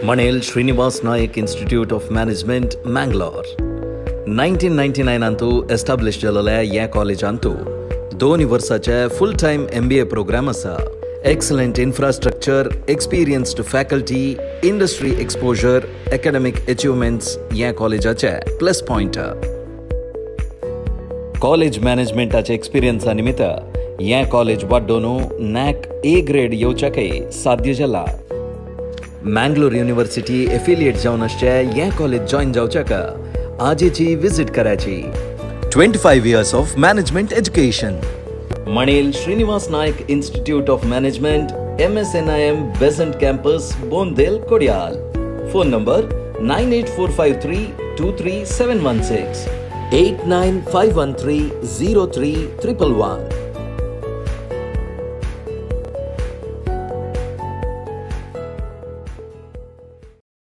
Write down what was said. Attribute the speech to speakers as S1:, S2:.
S1: Manel Srinivas Nayak Institute of Management, Mangalore. 1999 establish जाल्ल्या ह्या कॉलेजांतू 2 वर्साचे फुल टायम MBA programme आसा. Excellent infrastructure, experienced faculty, industry exposure, academic achievements ह्या कॉलेजाचे plus point. College मॅनेजमेंटाचे एक्सपिरियन्सा निमित्त हें college वाडोवन नॅक ए ग्रेड येवच्याकय साध्य जाला. मँगलोर युनिव्हर्सिटी एफिलिएट जावन आसचें हें कॉलेज जॉयन जावच्याक आजेची विजीट करायची.
S2: 25 years of management education.
S1: Manel Srinivas Nayak Institute of Management, MSNIM, Besant Campus, Bondel, Kodial. Phone number 98453 23716, 89513 03111.